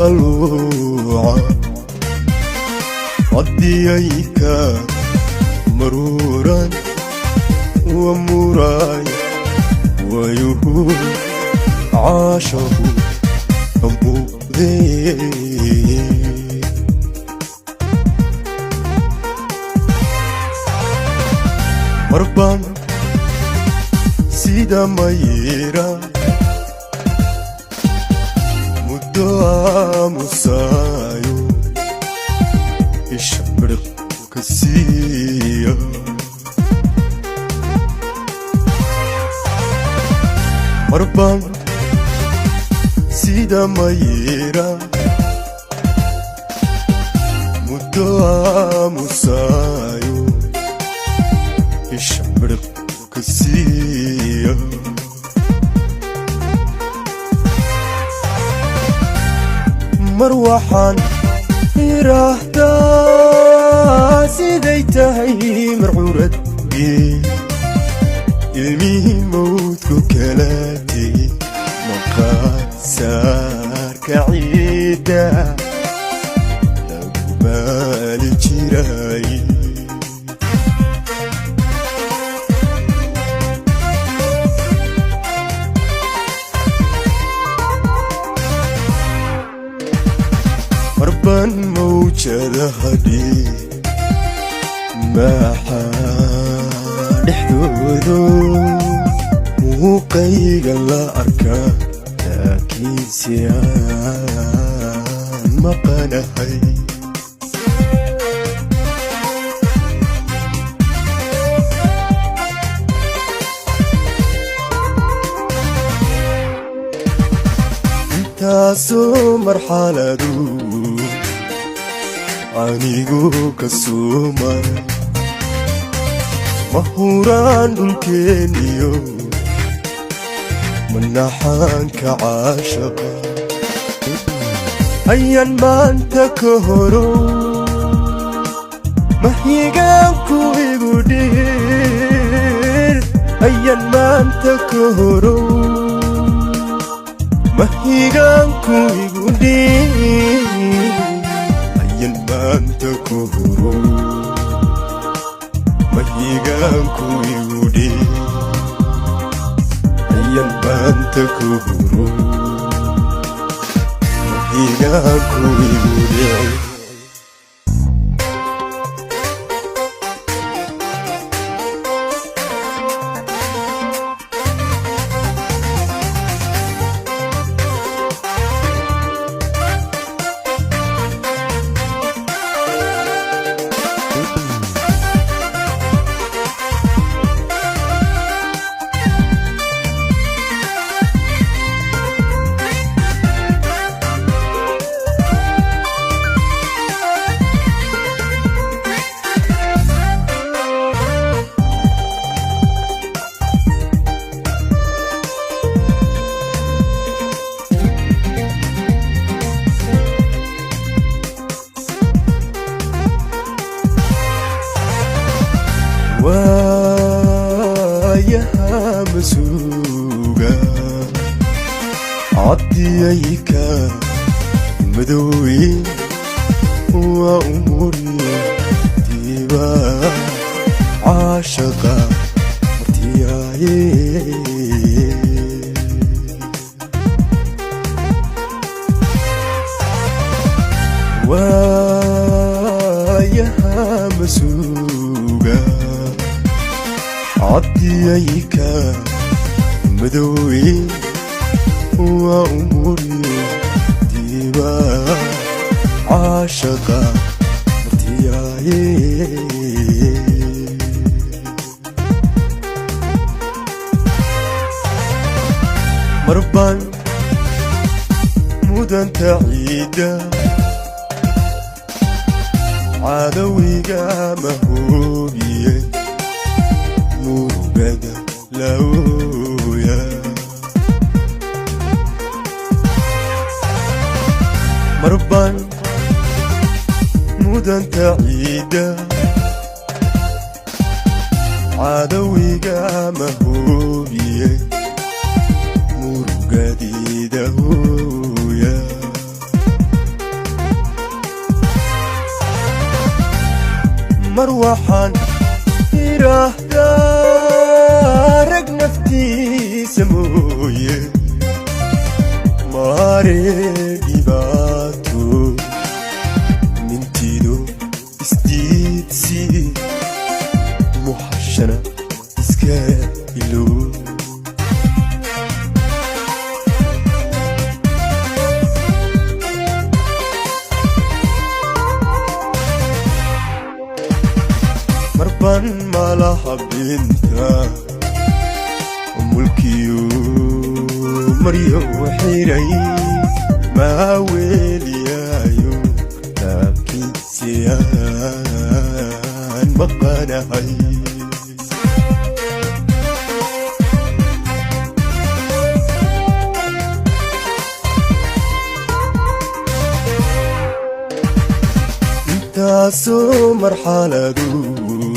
Qalluuca haddii ka maruuran wa muraay wayuhu caashahu amuudee. Marban sida mayra muddo aamusaayo, isha biriq ka siiya. Marban sida mayra muddo aamusaayo, isha biriq ka siiya. Mar waxaan iraahdaa siday tahay marcuradgii ilmihii mawdku kala tegey, maqaarsaarka ciidda lagu maali jiray. Marban mawjadaha dhii maaxaa dhexdoodo muuqayga la arkaa, laakiinse aan maqanahay. Intaasoo marxaladu anigu ka soo maray, ma huraan dhulkeeniyo manaxaanka caashaqa ayaan maanta ka horo, mahigaanku igu dhir ayaan maanta ka horo, mahigaanku igu dhir ayaan maanta ka horo, mahigaanku igu dhir ayaan maanta ka horo, mahigaanku igu dhir. Waayaha masuuga caddiyayka madowey waa umuri diiba caashaqa martiyaaye. Waayaha masuuga caddiyayka madowey waa umuri diiba caashaqa martiyaaye. Marban mudanta ciidda cadawiga ma hoobiye murugada laooya. Marban mudanta ciidda cadawiga ma hoobiye murugadiida hooya. Mar waxaan idhaahdaa rag naftiisa mooye, maare dhibaato mintido isdiidsi, muxashana iska ilow. Marban malaha binta mulkiyu maryo xiray, maa weeliyaayo laakinsiyaan maqanahay. Intaasoo marxaladood